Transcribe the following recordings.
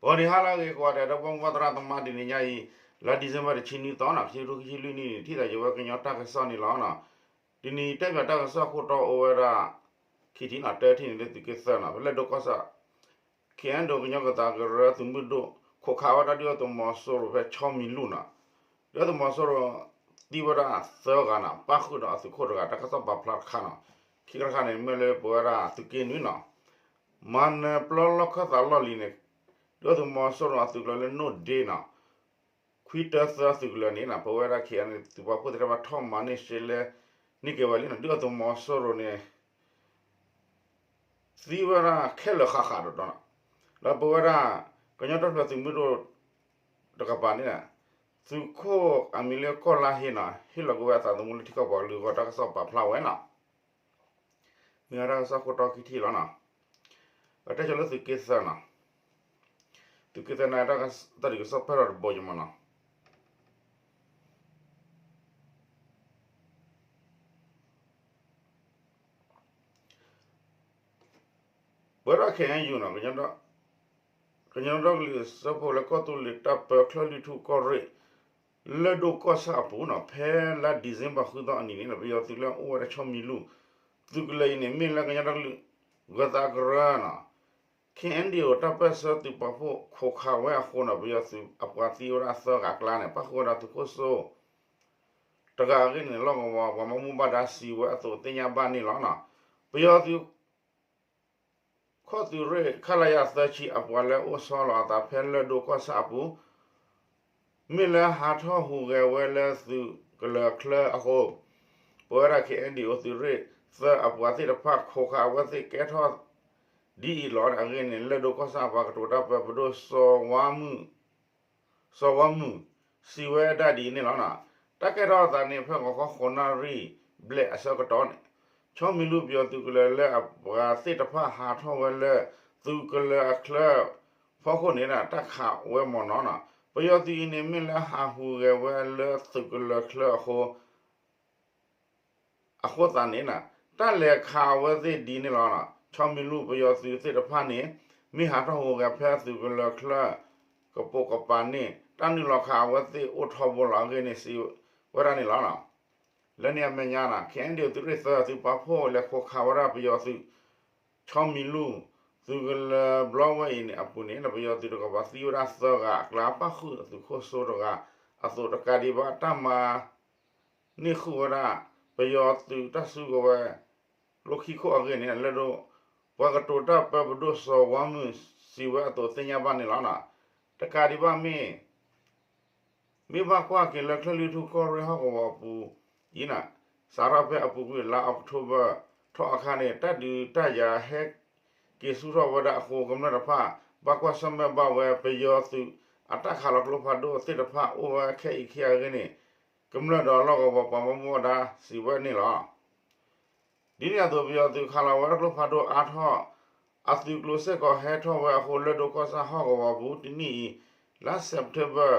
ဂီၤနံၤဟါလၢအဂ့ၤကိးဂၤဒဲး ဒီပုၢ်ဝဲၢ်သရၣ်သမါ တနံၤညါအံၤ လါ December တဆံနွံသီနီၤ ခံကထိခံဆံလွံၢ်နံၣ်န့ၣ် ထံၣ်သးယဝဲကညီတၢ်ကစီၣ်န့ၣ်လီၤနီၤ. တနံၤအံၤတဲပၠးတၢ်ကစီၣ်ခိၣ်တီအိၣ်ဝဲဒၣ် ခံထံၣ်နီၤ တထံၣ်န့ၣ်လၢသုးက့သၢနီၤ ဖဲလၢၢ်ဒိၣ်ကီၢ်ဆၣ် ခဲအံၤဒိးကညီကသးကရၢသုးမုၢ်ဒိၣ် ခိးခးဝဲဒၣ်ဒုၣ်ဒါသုးမီၤစိရိၤဖဲဆီမံၤလူၢ်နီၤ. ဒုၣ်ဒါသုးမီၤစိရိၤသံဝဲဒၣ်သၢဂၤနီၤ ပၣ်ဃုာ်ဒီးအသုးခိၣ်တဂၤ တၢ်ကစီၣ်ပာ်ဖျါတခါနီၤ. ခံခါတခါန့ၣ် မ့ၢ်လၢပဝဲဒၣ်သုးက့နွံနီၤ မၤနၢၤပျီလီၢ်ခၢၣ်သးလီၢ်လံၤန့ၣ် ဒုၣ်ဒါသုးမီၤစိရိၤအသုးကလၢၤလၢနိၣ်ဒ့နီၤ ခွံတၢသၢသုးကလၢၤန့ၣ်နီၤ ပဝဲဒၣ် ခဲအံၤန့ၣ် သုးပာ်ဖှိၣ်သ့ၣ်တဖၣ်ထီၣ်မၤန့ၢ်ရှဲလဲၣ်န့ၢ်က့ၤဝဲလံနီၤ ဒုၣ်ဒါသုးမီၤစိရိၤန့ၣ် သံဝဲဒၣ်ခဲလၢာ်ဃၣ်ဃၣ်ဒီးဒီးနီၤ ဒီးပဝဲဒၣ် ကညီတၢ်ထူၣ်ဖျဲးသုးမုၢ်ဒိၣ်တကပၤန့ၣ် သုးခိၣ်အမံၤလၢကီၢ်လါဟ့နီၤ ဟ့ၣ်လီၤကွံာ်ဝဲအသးသမူလၢထံကီၢ်ပှၤကလုာ်အဂီၢ် တၢ်ကစီၣ်ပာ်ဖျါဝဲနီၤ. မ့ၢ်ဝဲတၢ်ကစီၣ်ခိၣ်တီခံထံၣ်လီၤနီၤ. ပတဲဆိလၢသုးက့သၢနီၤ သုးက့သၢန့ၣ် တၢ်ဒုးကစီၣ်ပၢၢ်ထီၣ်တဘိယမးနီၤ ပဝဲဒၣ် ခဲအံၤယူၢ်နီၤ ကညီဒီကလုာ်စၢဖှိၣ်လၢကီၢ်သူလ့ၤတၢ်ပၢချၢၣ်လွံၢ်ထူၣ်ကီၢ်ရ့ၣ် လၢၢ်ဒိၣ်ကီၢ်ဆၣ်အပူၤနီၤ ဖဲလါ December ဃုသီအနံၤန့ၣ် ပယီၤသုးလၢအိၣ်ဝဲဒၣ်ဆီမံၤလူၢ် သုးကလၢၤအံၤန့ၣ် မ့ၢ်လၢကညီဒီကလုာ် ဂၢၤသးကရၢနီၤ ခဲအံၤဒိး တၢ်ပၢၢ်ဆၢသုးပာ်ဖှိၣ်ခိးခးဝဲအဃိနီၤ ပယီၤသုးအပှၤသံဝဲဒၣ်သၢဂၤအကျါန့ၣ် ပၣ်ဃုာ်ဝဲဒၣ်သုးခိၣ်စိ တဂၤအဂ့ၢ်န့ၣ် လီၢ်ကဝီၤပှၤဘၣ်မူဘၣ်ဒါစံးဝဲအသိးသ့ၣ်ညါဘၣ်န့ၣ်လီၤ. ပယီၤသုး ခီၣ်သုးရ့ၣ် ခလရ သၢဆံအပှၤလၢအိၣ်ဆီလီၤအသးဖဲလၢၢ်ဒိၣ်ကီၢ်ဆၣ်အပူၤ မ့ၢ်လၢဟးထီၣ်ဟူးဂဲၤဝဲလၢသုးကလၢၤချၢအဃိ ပဝဲဒၣ် ခဲအံၤဒိး သုးရ့ၣ်သၢအပှၤသ့ၣ်တဖၣ်ခိးခးအဝဲသ့ၣ်ကဲထီၣ်ဒ်အံၤလီၤန့ၣ် အဂ့ၢ်န့ၣ် လၢၢ်ဒိၣ်ကီၢ်ဆၣ်အပှၤကတိၤတၢ်ပၢ ပဒိၣ်စီၤဝါမုၢ် စီၤဝါမုၢ် စံးဝဲဒၣ်ဒ်အံၤန့ၣ်လီၤ. တၢ်ကဲထီၣ်အသးန့ၣ် ဖဲဂီၤခီဃိးနၣ်ရံၣ်ဘျဲၣ်အဆၢကတီၢ်န့ၣ် ဆီမံၤလူၢ်ပယီၤသုးကလၢၤလၢအပှၤသ့ၣ်တဖၣ်ဟးထီၣ်ဝဲလၢ သုးကလၢၤအချၢ ဖီခိၣ်န့ၣ် တၢ်ခးဝဲမ့ၢ်နီၤနီၤ ပယီၤသုးအံၤန့ၣ် မ့ၢ်လၢဟးဟူးဂဲၤဝဲလၢသုးကလၢၤချၢအဃိ အဃိသတးန့ၣ် တၢ်လဲၤခးအဝဲသ့ၣ်ဒ်န့ၣ်လီၤ. ဆီမံၤလူၢ်ပယီၤသုးသ့ၣ်တဖၣ်န့ၣ် မ့ၢ်ဟးထီၣ်ဟူးဂဲၤဖဲသုးကလၢၤချၢ ကပိာ်ကပၤန့ၣ် တၢ်နုာ်လီၤခးအဝဲသ့ၣ်အိၣ်ထီဘိလီၤအဂ့ၢ်န့ၣ် စံးဝဲဒၣ်န့ၣ်လီၤ. လၢန့ၣ်အမဲာ်ညါနီၤ ခဲအံၤဒိး သုးရ့ၣ်သၢ သုးပာ်ဖှိၣ်လဲၤခိးခးဝဲဒၣ်ပယီၤသုး ဆီမံၤလူၢ် သုးကလၢၤဘျီဝဲအံၤန့ၣ်အပူၤန့ၣ် ပယီၤသုးတကပၤသံဝဲဒၣ်သၢဂၤအကျါ ပၣ်ဃုာ်အသုးခိၣ်စိတဂၤအသိး တကးဒံးဘၣ်တၢ်မၤ န့ၢ်ဃုာ်ဝဲဒၣ် ပယီၤသုးတၢ်စုကဝဲၤ ကျိခံခိၣ်အဂ့ၢ်န့ၣ် လၢၢ်ဒိၣ် ပှၤကတိၤတၢ်ပၢ ပဒိၣ်စီၤဝါမုၢ် စံးဝဲအသိးသ့ၣ်ညါဘၣ်န့ၣ်လီၤ. တကးဒံးဘၣ်မ့ၢ် မ့ၢ်ဘၣ်ကွၢ်က့ၤလၢချၢၣ်လွံၢ်ထူၣ်ကီၢ်ရ့ၣ်ဟီၣ်ကဝီၤအပူၤအံၤန့ၣ် စးထီၣ်ဖဲအပူၤကွံာ်လါအီးကထိဘၢၣ် ထီၣ်အခါန့ၣ် တၢ်ဒုးတၢ်ယၤဟဲက့ၤဆူၣ်ထီၣ်ဝဲဒၣ်အဃိ ကမျၢၢ်တဖၣ် ဘၣ်ကွၢ်ဆၢၣ်မဲာ်ဘၣ်ဝဲ ပယီၤသုးအတၢ်ခးလီၤကျိဖးဒိၣ်သ့ၣ်တဖၣ်အိၣ်ဝဲခဲအံၤခံဂၤအဂ့ၢ်န့ၣ် ကမျၢၢ်ဒီးလီၢ်ကဝီၤပှၤဘၣ်မူဘၣ်ဒါစံးဝဲန့ၣ်လီၤ. ဒ်န့ၣ်အသိး ပယီၤသုးခးလီၤဝဲဒၣ်ကျိဖးဒိၣ်အါထီၣ် အသုးကျိၤစ့ၢ်ကီးဟဲထီၣ်ဝဲအဃိ လၢၢ်ဒိၣ်ကီၢ်ဆၣ်ဟီၣ်ကဝီၤပူၤ တနံၣ်အံၤ လါ September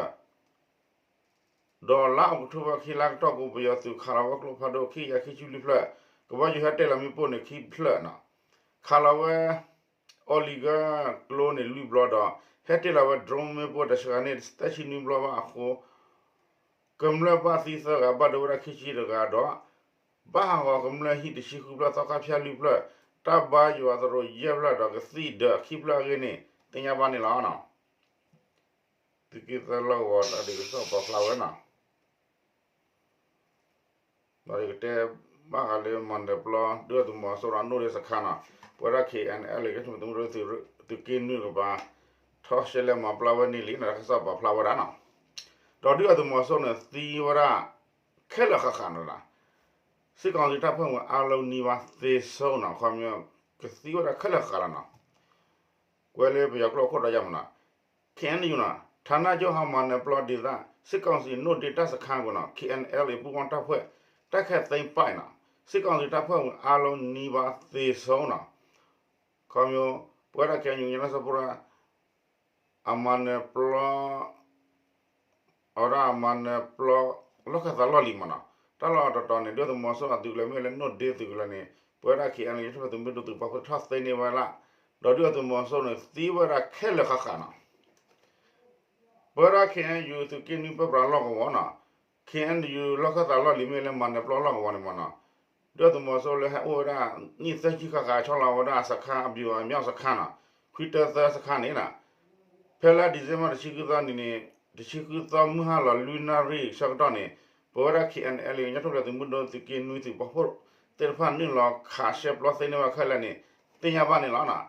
ဒီးလါအီးကထိဘၢၣ် ခံလါကတီၢ်ပူၤ ပယီၤသုးခးလီၤဝဲကျိဖးဒိၣ် ခံကယၤခံဆံလွံၢ်ဖျၢၣ်, ကဘီယူၤဟဲတ့ၢ်လီၤမ့ၣ်ပိၢ်န့ၣ်ခံဖျၢၣ်နီၤ, ခးလီၤဝဲ Oerlikon ကျိန့ၣ်လွံၢ်ဘျီဒီး ဟဲတ့ၢ်လီၤဝဲ drone မ့ၣ်ပိၢ်တဆှၤန့ၣ် သၢဆံနွံဘျီဘၣ်အဃိ ကမျၢၢ်ဘၣ်သံသၢဂၤ ဘၣ်ဒိဝဲဒၣ်ခံဆံတဂၤဒီး ဘၣ်ဟးဂီၤကမျၢၢ်ဟံၣ်တဆံဃုဖျၢၣ် သီခါဖၠၣ်လွံၢ်ဖျၢၣ်, တၢ်ဘါယွၤသရိာ်ယဲၢ်ဖျၢၣ်ဒီးကသံၣ်ဒၢးခံဖျၢၣ်အဂ့ၢ်န့ၣ် သ့ၣ်ညါဘၣ်န့ၣ်လီၤ. သုးက့သၢလီၢ်ကဝီၤတၢ်ဒုးကစီၣ်ပာ်ဖျါဝဲနီၤ. ဒီးယကတဲဘၣ်ဃးလၢမၤနၢၤပျီ ဒုၣ်ဒါသုးမီၤစိရိၤအနိၣ်ဒ့စခါနီၤ, ပဝဲဒၣ် KNLA ကဆိမိၣ်သုးမုၢ်ဒိၣ် သုးက့နွံကပၤ ထီၣ်ရှဲလဲၣ်မၤပျီဝဲန့ၣ်လံနီၤ တၢ်ကစီၣ်ပာ်ဖျါဝဲဒၣ်နီၤ. ဒီးဒုၣ်ဒါသုးမီၤစိရိၤန့ၣ် သံဝဲဒၣ် ခဲလၢာ်ဃၣ်ဃၣ်နီၤ, စစ်ကောင်စီတပ်ဖွဲ့ဝင်အားလုံးနီးပါးသေဆုံးနီၤ, ခီမ့ၢ် ကသံဝဲဒၣ်ခဲလၢာ်ဃၣ်လီၤနီၤ. ကွဲးလၢပယီၤကျိာ်ခိၣ်တီယါမနီၤ, KNU နီၤ, ဌာနချုပ်ဟောင်း မၤနၢၤပျီဒေသ စစ်ကောင်စီ နိၣ်ဒ့တပ်စခန်းကိုနီၤ KNLA ပူးပေါင်းတပ်ဖွဲ့ တိုက်ခိုက်သိမ်းပိုက်နီၤ, စစ်ကောင်စီတပ်ဖွဲ့ဝင်အားလုံးနီးပါးသေဆုံးနီၤ. ခီမ့ၢ် ပဝဲဒၣ် KNU ကညီဒီကလုာ်စၢဖှိၣ် အမၤနၢၤပျီ အဝဲဒၣ်အမၤနၢၤပျီ လီၢ်ခၢၣ်သးလီၢ်လံၤမနီၤ, တၢ်လီၢ်တတီၤန့ၣ် ဒုၣ်ဒါသုးမီၤစိရိၤအသုးကလၢၤမ့ၢ်လၢနိၣ်ဒ့သုးကလၢၤန့ၣ် ပဝဲဒၣ် KNU ကညီဒီကလုာ်စၢဖှိၣ်သုးမုၢ်ဒိၣ်သုးပာ်ဖှိၣ်ထီၣ်သ့န့ၢ်ဝဲလၢ်, ဒီးဒုၣ်ဒါသုးမီၤစိရိၤန့ၣ် သံဝဲဒၣ်ခဲလၢာ်ဃၣ်ဃၣ်နီၤ. ပဝဲဒၣ် ခ့ၣ်အဲၣ်ယူၣ် သုးက့နွံပၢပြးလီၢ်ကဝီၤနီၤ, ခ့ၣ်အဲၣ်ယူၣ် လီၢ်ခၢၣ်သးလီၢ်လံၤမ့ၢ်လၢ မၤနၢၤပျီလီၢ်ကဝီၤန့ၣ်မ့ၢ်နီၤ, ဒုၣ်ဒါသုးမီၤစိရိၤလၢဟဲအိၣ်ဝဲဒၣ် နံၣ်သၢဆံဃၣ်ဃၣ် ဆီလီၤဝဲဒၣ်စခါ အဘျီအမီၢ်စခါနီၤ, ခွံတၢသၢစခါန့ၣ်နီၤ, ဖဲလါ December တဆံဃုသီနံၤန့ၣ်, တဆံဃုသီမုၢ်ဟါလီၤလွံၢ်နၣ်ရံၣ်ဆၢကတီၢ်န့ၣ်, ပဝဲဒၣ် ခ့ၣ်အဲၣ်အဲၣ် ကညီထူၣ်ဖျဲးသုးမုၢ်ဒိၣ် သုးက့နွံသုးပာ်ဖှိၣ်သ့ၣ်တဖၣ် နုာ်လီၤခးရှဲပျီသ့န့ၢ်ဝဲခဲလၢာ်န့ၣ် သ့ၣ်ညါဘၣ်န့ၣ်လီၤနီၤ.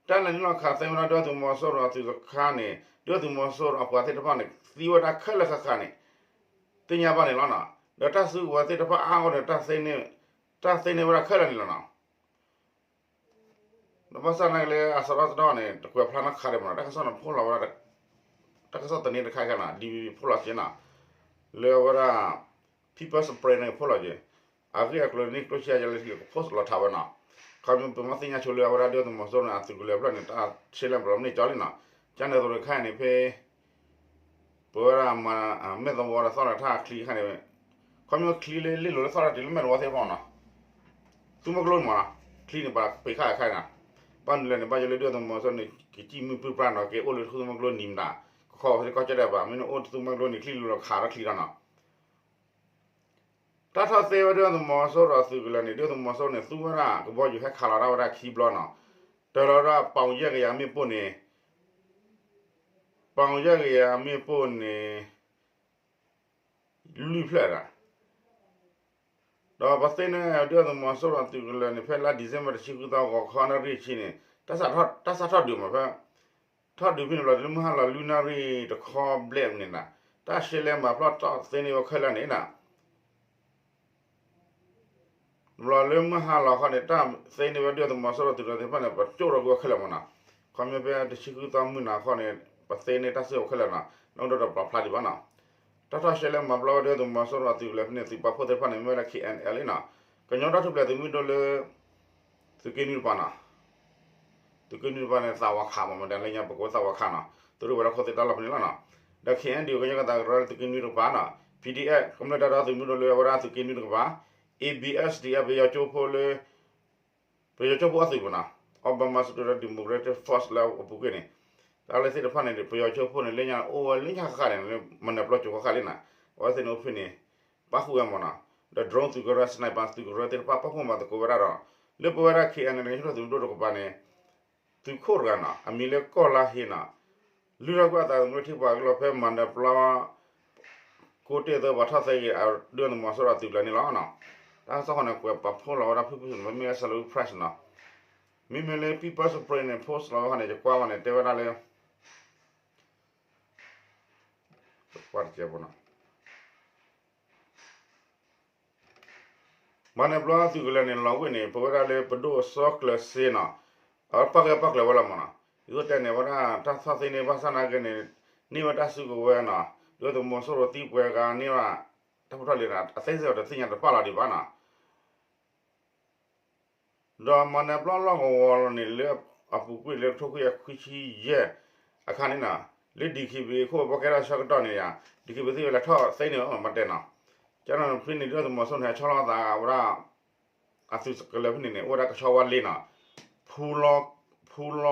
တၢ်လဲၤနုာ်လီၤခးသ့ဝဲဒၣ် ဒုၣ်ဒါသုးမီၤစိရိၤအသုးစခါန့ၣ် ဒုၣ်ဒါသုးမီၤစိရိၤအပှၤသ့ၣ်တဖၣ်န့ၣ် သံဝဲဒၣ်ခဲလၢာ်ဃၣ်ဃၣ်န့ၣ် သ့ၣ်ညါဘၣ်န့ၣ်လီၤနီၤ. ဒီးတၢ်စုကဝဲၤသ့ၣ်တဖၣ်အါအါဂီၢ်န့ၣ် တၢ်သ့န့ၢ်ဝဲဒၣ်ခဲလၢာ်န့ၣ်လီၤနီၤ. ဒီးဘၣ်ဆၣ်နာ်က့လၢအစးထီၣ်တတီၢ်န့ၣ် တကွဲးဖျါနီတခါဒံးမ့ၢ်နီၤ, တၢ်ကစီၣ်န့ၣ်ဖီၣ်လီၤဝဲဒၣ်, တၢ်ကစီၣ်သန့တခါခဲနီၤ ဒ်ဝံၤဖီၣ်လီၤက့နီၤ, လၢအဝဲဒၣ် People's Spring န့ၣ်ဖီၣ်လီၤက့ၤ, အဂ့ၢ်အကျိၤန့ၣ် ကျိၣ်ဆံယါယါလၢထံလၢက post လီၤထးဝဲနီၤ. ခီဖျိပမ့ၢ်သ့ၣ်ညါဆိလၢအဝဲဒၣ်ဒုၣ်ဒါသုးမီၤစိရိၤန့ၣ် အသုးကလၢၤဖျၢၣ်န့ၣ် တၢ်ရှဲလဲၣ်ပလီမ့ၢ်ကၠီလံနီၤ, ကန့ၣ်သိးတခါအံၤန့ၣ် ဖဲ ပဝဲဒၣ် မဲၢ်သဝီဒီးသီၣ်တထၣ်ချံအခါန့ၣ်, ခီဖျိချံလၢလ့ၣ်လိၤလၢသီၣ်တၢ်တုၤလၢမဲၢ်သဝီသ့ၣ်တဖၣ်နီၤ, သူမွဲကျိန့ၣ်မ့ၢ်နီၤ, ချံန့ၣ်ပှၤပ့ၤခါအခါနီၤ, ဘၣ်မနုၤလဲၣ်န့ၣ် ဘၣ်ယိၣ်လၢဒုၣ်ဒါသုးမီၤစိရိၤန့ၣ် ကစံၣ်မုၢ်ပၢပြးနီၤ က့ၤအိၣ်လၢသူမွဲကျိနံၤမတၤ, ကခီဖဲကီၢ်ကၠီၣ်တဲၣ်ပၤ မ့ၢ်န့ၣ်အိၣ်သူမွဲကျိန့ၣ် ချံလီၤခးထီၣ်ချံလီၤနီၤ. တၢ်ထီၣ်သ့ဝဲဒုၣ်ဒါသုးမီၤစိရိၤအသုးကလၢၤန့ၣ် ဒုၣ်ဒါသုးမီၤစိရိၤန့ၣ် သူဝဲဒၣ်ကဘီယူၤဟဲခးလီၤတၢ်ဝဲဒၣ်ခံဘျီနီၤ, တၢ်လီၤဝဲဒၣ်ပီၣ်ယဲၢ်ကယၤမ့ၣ်ပိၢ်န့ၣ်, ပီၣ်ယဲၢ်ကယၤမ့ၣ်ပိၢ်န့ၣ် လွံၢ်ဖျၢၣ်ဒၣ် ဒီးပသ့န့ၢ်ဒုၣ်ဒါသုးမီၤစိရိၤအသုးကလၢၤန့ၣ် ဖဲလါ December တဆံဃုသီ ဂီၤခီနၣ်ရံၣ်ဆံန့ၣ်, တၢ်စးထီၣ်ဒုးမးဖဲ, ထီၣ်ဒုးဖဲန့ၣ်ဘျီ တုၤလၢမုၢ်ဟါလီၤလွံၢ်နၣ်ရံၣ်တခီဘျဲၣ်န့ၣ်နီၤ, တၢ်ရှဲလဲၣ်မၤပျီတီၣ်သ့န့ၢ်ဝဲခဲလၢာ်န့ၣ်နီၤ ဘျီလၢမုၢ်ဟါလီၤခီန့ၣ် တၢ်သ့န့ၢ်ဝဲဒုၣ်ဒါသုးမီၤစိရိၤသုးကလၢၤသ့ၣ်တဖၣ်န့ၣ် ပကၠိၣ်ထီၣ်ကွံာ်ဝဲခဲလၢာ်မ့ၢ်နီၤ, ခီဖျိဖဲတဆံဃုသီမုၢ်နၤခီန့ၣ် ပသ့န့ၢ်တၢ်စုကဝဲၤခဲလၢာ်နီၤ, နဒိၣ်ဒီးပာ်ဖျါဒံးဘၣ်နီၤ. တၢ်ထီၣ်ရှဲလဲၣ်မၤပျီဝဲဒုၣ်ဒါသုးမီၤစိရိၤအသုးကလၢၤဖဲန့ၣ် သုးပာ်ဖှိၣ်သ့ၣ်တဖၣ်န့ၣ် မ့ၢ်ဝဲဒၣ် ခ့ၣ်အဲၣ်အဲၣ်လ်အ့နီၤ, ကညီတၢ်ထူၣ်ဖျဲးသုးမုၢ်ဒိၣ်လၢ သုးက့နွံတပၤနီၤ, သုးက့နွံတပၤန့ၣ် သးဝးခးမး မတၤလၢညါပကိးသးဝးခးနီၤ, သုးရ့ၣ်ဝဲၤလီၢ်ခိၣ်သ့ၣ်တၢ်လီၢ်ဖဲန့ၣ်လီၤနီၤ, ဒီး ခ့ၣ်အဲၣ်ယူၣ် ကညီကသးကရၢလၢသုးက့နွံတကပၤနီၤ, ပီၣ်ဒီအ့ၣ် ကမျၢၢ်တၢ်ဒီသဒၢသုးမုၢ်ဒိၣ်လၢအဝဲဒၣ်သုးက့နွံတကပၤ, အ့ဘံအ့ၣ်စဒံအ့ၣ် ပယီၤကၠိဖိလၢ ပယီၤကၠိဖိအသုးမ့ၢ်နီၤ, Alabama Student Democratic Force လၢအပူၤကွံာ်န့ၣ်, တၢ်လၢသ့ၣ်တဖၣ်န့ၣ် ပယီၤကၠိဖိန့ၣ် လၢညါအိၣ်ဝဲလၢညါဃၣ်ဃၣ်န့ၣ် မၤနၢၤပျီကၠိဃၣ်ဃၣ်လံနီၤ, အဝဲသ့ၣ်န့ၣ်အိၣ်ဖဲန့ၣ် ပၣ်ဃုာ်ဝဲမ့ၢ်နီၤ, ဒီး drone သုးကရၢ sniper သုးကရၢသ့ၣ်တဖၣ် ပာ်ဖှိၣ်မၤသကိးဝဲဒၣ်ဒီး လၢပဝဲဒၣ် ခ့ၣ်အဲၣ်အဲၣ်လ် ကညီတၢ်ထူၣ်ဖျဲးသုးမုၢ်ဒိၣ်တကပၤန့ၣ် သုးခိၣ်တဂၤနီၤ အမံၤလၢကီၢ်လါဟ့နီၤ, လုၢ်ထီၣ်ကွံာ်အသးသမူလၢထံပှၤကလီၢ်ဖဲမၤနၢၤပျီ ကိးတ့ၢ်သၢပှၤထီၣ်သ့ဂ့ၤ ဒုၣ်ဒါသုးမီၤစိရိၤအသုးကလၢၤန့ၣ်လီၤ. တၢ်ကစီၣ်ဃီန့ၣ် ကွဲးပာ်ဖှိၣ်လီၤဝဲဒၣ်ဖုၣ်ဖုၣ်စနီၤ မ့မ့ၢ်လၢ Salween Press နီၤ, မ့မ့ၢ်လၢ People's Spring န့ၣ် post လီၤဝဲဃီန့ၣ် ယကွၢ်ဝဲန့ၣ် တဲဝဲဒၣ်လၢ ကွၢ်တကဲးဖိနီၤ မၤနၢၤပျီသုးကလၢၤန့ၣ် လီၤဝ့ၢ်န့ၣ် ပဝဲဒၣ်လၢပဒိၣ်စီၤကျၢၤစ့နီၤ, အဝဲပာ်ကဲပာ်ကျၢၤဝဲလီၤမ့ၢ်နီၤ, ဒ်သိးတဲန့ၣ် အဝဲဒၣ်တၢ်ထီၣ်သ့န့ၢ်ဘၣ်ဆၣ်နာ်က့န့ၣ် န့ၢ်ဝဲတၢ်စုကဝဲၤနီၤ, ဒုၣ်ဒါသုးမီၤစိရိၤသံပှဲၤဂၤန့ၢ်ဘၣ် တၢ်ဖိထီၣ်လံၤနီၤ အသ့စ့ၢ်ကီးတသ့ၣ်ညါတပာ်လီၤဒံးဘၣ်နီၤ ဒီးမၤနၢၤပျီလီၢ်ကဝီၤန့ၣ် လၢအပူၤကွံာ်လၢကထိခွံကယၤခွံဆံယဲၢ်အခါန့ၣ်နီၤ, လၢ DKBA ခိၣ်ဘီကဲထီၣ်ဆၢကတီၢ်န့ၣ်ယါ, DKBA သ့ၣ်ဝဲလဲၤထီၣ်သ့န့ၢ်မၤတဲနီၤ, ကန့ၣ်ဖဲန့ၣ် ဒုၣ်ဒါသုးမီၤစိရိၤန့ၣ် ဟဲဆီလီၤသးဝဲဒၣ် အသုးကလၢၤဖဲန့ၣ်န့ၣ် အိၣ်ဝဲဒၣ်ကဆီဝါလ့နီၤ, ဖူလီ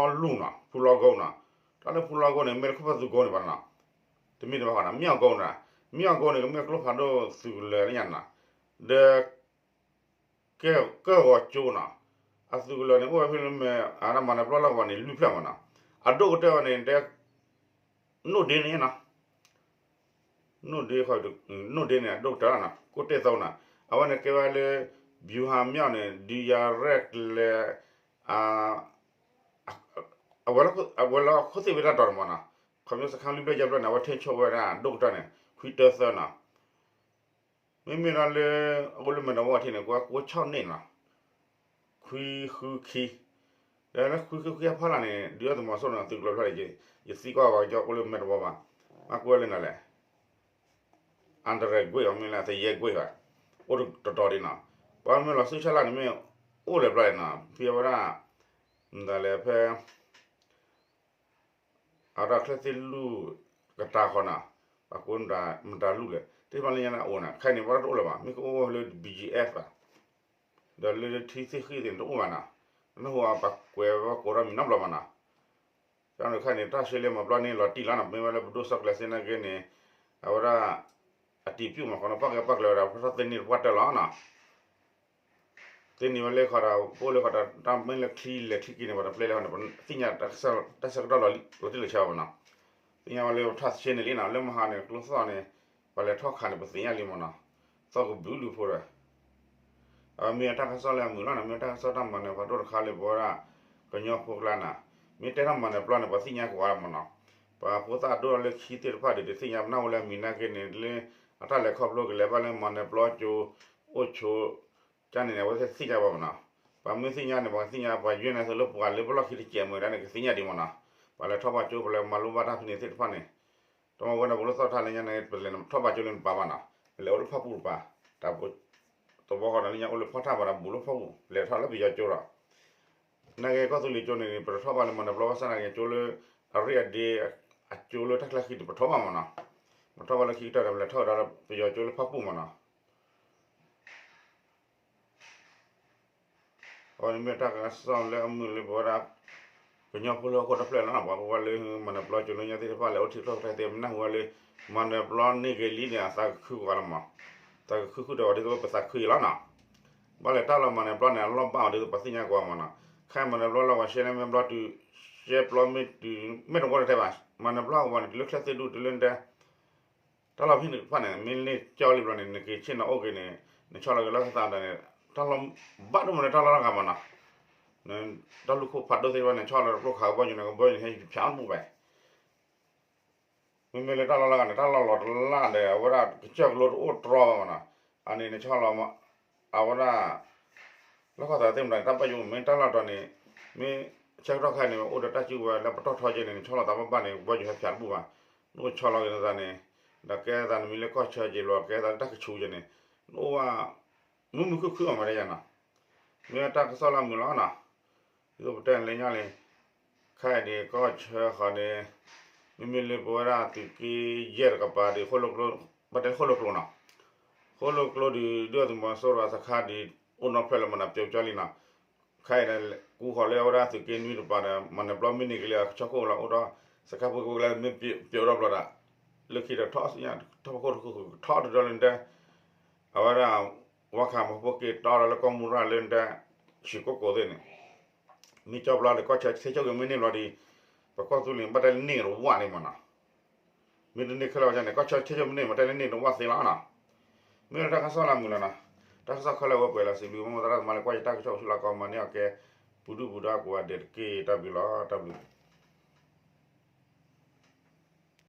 ၤလူၢ်နီၤ ဖူလီၤကိနီၤ, တၢ်လၢဖူလီၤကိန့ၣ် မ့ၢ်လၢခိၣ်ဖၢသုးကိန့ၣ်ဘၣ်နီၤ, တမ့ၢ်တဘၣ်ဃီနီၤ မ့ၢ်အကိနီၤ, မ့ၢ်အကိန့ၣ် ကမ့ၢ်ကျိဖးဒိၣ်သုးကလၢၤလၢညါနီၤ, ဒီး ကဲ ကဲဂီၤကၠိနီၤ, အသုးကလၢၤန့ၣ် အိၣ်ဝဲဖဲလၢမ့ၢ် အမၤနၢၤပျီလီၢ်ကဝီၤန့ၣ် လွံၢ်ဖျၢၣ်မ့ၢ်နီၤ, အဒိၣ်ကတၢၢ်ဝဲန့ၣ် တဲ နိၣ်ဒ့န့ၣ်နီၤ, နိၣ်ဒ့ နိၣ်ဒ့န့ၣ် အဒိၣ်ကတၢၢ်လီၤနီၤ ကိၣ်တ့ၢ်သီနီၤ, အဝဲန့ၣ်ကဲဝဲလၢ ဗျူဟာမြောက်န့ၣ် ဒုးယၤရဲၣ်ကျဲၤ အဝဲလၢခိၣ်သ့ၣ်ဝဲတၢ်တီၤန့ၣ်မ့ၢ်နီၤ, ခီဖျိစခါလွံၢ်ဖျၢၣ်ယဲၢ်ဖျၢၣ်န့ၣ် အဝဲထိန်းချုပ်ဝဲဒၣ်ဒိၣ်ကတၢၢ်န့ၣ် ခွံတၢသၢနီၤ မ့မ့ၢ်ဒီးလၢ အအိၣ်လၢမဲာ်တဝီထံန့ၣ် ကွၢ်ကိးဆီၣ်န့ၣ်နီၤ, ခွံဃုခံ, ဒီးလၢခွံဃုခံအဖီလာ်န့ၣ် ဒုၣ်ဒါသုးမီၤစိရိၤန့ၣ် သုးကျိၤဖျၢၣ်န့ၣ် ယသံကွၢ်ဝဲကၠီအိၣ်လၢမဲာ်တဝီဘၣ်, မ့ၢ်ကွၢ်လၢနၤလဲၣ် အန္တရာယ်ကွ့ၢ်အီၤမ့ၢ်လၢ သယဲကွ့ၢ်ဘၣ်, အိၣ်တတီၤဒံးနီၤ, ပှၤမ့ၢ်လီၤစုဆါလၢန့ၣ်မ့ၢ် အိၣ်လၢၤဘျီန့ၣ်နီၤ ဖဲအဝဲဒၣ် မတၤလဲၣ်ဖဲ အဝဲဒၣ်ချၢၣ်သ့ၣ်လူၢ်ကတၢၢ်ဃီနီၤ, ပှၤကိးမတၤလူၢ်လဲၣ် သ့ၣ်တဖၣ်လၢညါန့ၣ်အိၣ်နီၤ, ခဲအံၤန့ၣ် ပှၤတအိၣ်လၢၤဘၣ်, မ့ၢ်ကအိၣ်လၢ BGF ဘၣ်, ဒီးလၢထံသ့ၣ်ဃံသ့ၣ်န့ၣ်တအိၣ်ဘၣ်နီၤ, နၢ်ဟူပှၤကွဲးဝဲကိးထီၣ်မံၤနီတဘျီဘၣ်နီၤ, တၢ်န့ၣ်ခါန့ၣ် တၢ်ရှဲလဲမၤပျီန့ၣ်လီၤတံၢ်လီၤနီၤ, မ့ၢ်ဝဲလၢပဒိၣ်စီၤကျဲၤစ့နာ်က့န့ၣ် အဝဲဒၣ် အတံၤပျူၢ်မး ဃီနီၤ ပၣ်ကဲပၣ်ကျၢၤဝဲဒၣ် ဖီထီၣ်သ့န့ၢ်တပှၢ်တၢၢ်လီၤနီၤ. သ့န့ၢ်ဝဲလၢခီဒီး ပအိၣ်လၢခီဒီး တၢ်မ့ၢ်လၢချံလဲၤချံက့ၤန့ၣ် ပှၤတပျဲလၢခီန့ၣ် ပသ့ၣ်ညါတၢ်ဆၢကတီၢ်လီၤတံၢ်လီၤဆဲးဘၣ်နီၤ. သ့ၣ်ညါဝဲလၢပထီၣ်သ့န့ၣ်လံနီၤ, လၢမဟါန့ၣ် ကျိသီၣ်န့ၣ် ပှၤလဲၤထီၣ်ခးန့ၣ် ပသ့ၣ်ညါလံမးနီၤ, သီၣ်ကဘုးလုၢ်ဖိဒီး အမ့ၢ်အတၢ်ကစီၣ်လၢအမုာ်လီၤနီၤ, မ့ၢ်အတၢ်ကစီၣ်တၢ်မၤနၢၤပှၤဒိၣ်တခါလၢပဝဲဒၣ် ကညီဖိကျါနီၤ, မ့ၢ်တဲထီၣ်မၤနၢၤပျီန့ၣ် ပှၤသ့ၣ်ညါကဝါမးနီၤ, ပှၤဖိသၣ်ဒိၣ်ထီၣ်လၢခံသ့ၣ်တဖၣ်ဒီး တသ့ၣ်ညါပနၢ်ဟူလၢအမံၤနာ်က့န့ၣ် လၢအတၢ်လဲၤခီဖျိကလဲၤဘၣ်လၢမၤနၢၤပျီကၠိ အိၣ်ဆိး ကန့ၣ်န့ၣ် အဝဲသ့ၣ်သ့ၣ်ညါဘၣ်မးနီၤ, ပှၤမ့ၢ်သ့ၣ်ညါန့ၣ် ပှၤသ့ၣ်ညါ ပှၤယွဲၢ်န့ၣ်သိးလၢပှၤလၢပလီၢ်ခံတစဲးမ့ၢ်ဒၣ်န့ၣ် ကသ့ၣ်ညါဒံးမးနီၤ, ပှၤလဲၤထီၣ်ဘၣ်ကၠိ ပှၤလဲၤမၤလိဘၣ်တၢ်ဖဲန့ၣ်သ့ၣ်တဖၣ်န့ၣ် တမ့ၢ်ဝဲန့ၣ် ပလိၣ်သီၣ်ထါလၢညါန့ၣ် ပလဲၤထီၣ်ဘၣ်ကၠိလၢနပၤဘၣ်နီၤ, ပလဲၤအိၣ်လၢဖၣ်ပူၣ်တပၤ, တဘျီဃီဒီးလၢညါအိၣ်လၢဖီၣ်ထၣ်ဘၣ်ဒီးဘူးလၢဖၣ်ပူၣ် လဲၤထီၣ်လၢပယီၤကၠိဒီး နာ်က့ကီၢ်သူလ့ၤကၠိန့ၣ် ပတထီၣ်ဘၣ်လၢမၤနၢၤပျီဘၣ်ဆၣ်နာ်က့ကၠိလၢ အရ့အဒ့ အကၠိလၢတၢ်ချၢဃံန့ၣ် ပထီၣ်ဘၣ်မးနီၤ, ပထီၣ်ဘၣ်လၢခံကတၢၢ်ဒီး ပလဲၤထီၣ်ဝဲဒၣ်လၢပယီၤကၠိလၢဖၣ်ပူၣ်မးနီၤ. အဝဲန့ၣ်မ့ၢ်တၢ်ကစီၣ်လၢအမုာ်လၢပဝဲဒၣ် ကညီဖိလၢဟီၣ်ခိၣ်တဖျၢၣ်လီၤနီၤ, ပှၤပဝဲလၢမၤနၢၤပျီကၠိလၢညါသ့ၣ်တဖၣ်လဲၤအိၣ်ထံကျိၣ်ထါသ့ၣ် မနၢ်ဟူဝဲလၢ မၤနၢၤပျီန့ၢ်က့ၤလံန့ၣ် အသးကခုကီးလီၤမး, သးကခုဃုာ်ဒီးဝဲဒ်သိးပသးခုအံၤလီၤနီၤ, ဘၣ်လဲၤတၢ်လီၤမၤနၢၤပျီန့ၣ် အလီၢ်ဘၣ်အီၤဒ်သိးပှၤသ့ၣ်ညါကီးမးနီၤ, ခဲအံၤမၤနၢၤပျီလီၤပှၤရှဲလၢမ့ၢ်ဘျီတုၤ ရှဲပျီမ့ၢ်တုၤ မ့ၢ်တဝီတထဲဘၣ် မၤနၢၤပျီကဘီန့ၣ် တုၤလၢချၢၣ်သ့ၣ်ဒူၣ်တုၤလၢတဲ တၢ်လီၢ်ဖဲန့ၣ်တဖၣ်န့ၣ် မ့ၢ်န့ၢ်ကၠီလံဘျီန့ၣ် နက့ၤဆ့ၣ်နီၤအိၣ်က့ၤန့ၣ် နဆီလီၤက့ၤလၢကသးဒီးန့ၣ် တၢ်လီၢ်ဘၣ်ဒိၣ်မးလၢတၢ်လီၢ်လၢဂၤမးနီၤ, တၢ်လူၢ်ခိၣ်ဖးဒိၣ်သ့ၣ်တဖၣ်န့ၣ် ဆီလီၤတကျိၣ်ခးကဘီယူၤန့ၣ် ကဘီယူၤန့ၣ်ဟဲဖၠးတဘူၣ်ဘၣ်, မ့မ့ၢ်လၢတၢ်လီၢ်လၢဂၤန့ၣ် တၢ်လီၢ်လီၤတလၢ်ဒီး အဝဲဒၣ်ကစၢၢ်ကလိတအိၣ်တြီဘၣ်မးနီၤ, အန့ၣ်နဆီလီၤ အဝဲဒၣ် လီၢ်ခီၣ်သးသ့ၣ်မတၤန့ၣ် တၢ်ဘၣ်ယိၣ်မ့ၢ်တၢ်လီၢ်တြီန့ၣ် မ့ၢ်ဆၢကတီၢ်ခဲအံၤန့ၣ် အိၣ်ဒီးတၢ်စုကဝဲၤလၢပတီၢ်ထီက့ၤန့ၣ် နဆီလီၤသးဘၣ်ဘၣ်န့ၣ် ကဘီယူၤဟဲဖၠးတဘူၣ်ဘၣ်, နအိၣ်ဆီလီၤက့ၤနသးန့ၣ် ဒီးကဲသးနမံၤလၢကီၢ်ဆၢက့ၤလီၤ ကဲသးလၢတၢ်ကဆူးက့ၤန့ၣ် နအိၣ်ဝဲ မုာ်မုာ်ခုၣ်ခုၣ်အီၤမးတယၤနီၤ, မ့ၢ်တၢ်ကစီၣ်လၢအမုာ်လီၤနီၤ, ဒ်သိးပတဲန့ၣ်လၢညါန့ၣ် ခဲအံၤန့ၣ် ကီၢ်ဆၢဃီန့ၣ် မ့မ့ၢ်လၢပဝဲဒၣ်သုးက့ယဲၢ်တကပၤဒီး ပတဲဃိၣ်လိာ်ကျိနီၤ, ဃိၣ်လိာ်ကျိဒီး ဒုၣ်ဒါသုးမီၤစိရိၤအစခါဒီး အိၣ်နီၢ်ဖျၢၣ်လၢမနုၤပျီကၠီလံနီၤ, ခဲအံၤန့ၣ် ကူဃီၤလၢအဝဲဒၣ်သုးက့နွံတကပၤဒီး မၤနၢၤပျီမ့ၢ်န့ၢ်က့ၤလၢအကဆီခိၣ်လီၤ အိၣ်ဒီး စခါဖိကဝဲၤကျဲမ့ၢ်ပျိးထီၣ်ဘျီဒီး လၢခံဒီးထီၣ်ဆူညါ ထီၣ်ဖီခိၣ်တခိၣ်ထီၣ်တဒီလၢနတဲ အဝဲဒၣ် ဝါခးမီဖိက့ၤတီဒီးလၢကီၢ်မူရၣ်လၢနတဲ ဆံးကိၣ်ကိးသ့ၣ်န့ၣ် မ့ၢ်ကၠီဘျီဒီး ကီၢ်ဆၢထံကၠိက့ၤမ့ၢ်န့ၢ်ဘျီဒီး ပကီၢ်သူလ့ၤဘၣ်တဲလၢန့ၢ်ကတဝၣ်န့ၣ်မးနီၤ, မ့ၢ်တန့ၢ်ခဲလၢာ်ဝဲန့ၣ် ကီၢ်ဆၢထံကၠိမ့ၢ်န့ၢ်မးတဲလၢန့ၢ်တဝၣ်သ့လီၤနီၤ, မ့ၢ်လၢတၢ်ကစီၣ်လၢအမုာ်လီၤနီၤ, တၢ်ကစီၣ်ခဲလၢာ်ဝဲပှဲၤလီၤစံးဘျုး မ့ၢ်သရၣ်သမါလၢကွၢ်ယတၢ်ကစီၣ်အိၣ်ဆူၣ်လီၤကီးမၤန့ၢ်အီၤကဲ ပူၤဒုၣ်ပူၤဒါကိးဂၤဒဲးတက့ၢ် တၢ်ဘျုးလီၤ တၢ်ဘျုး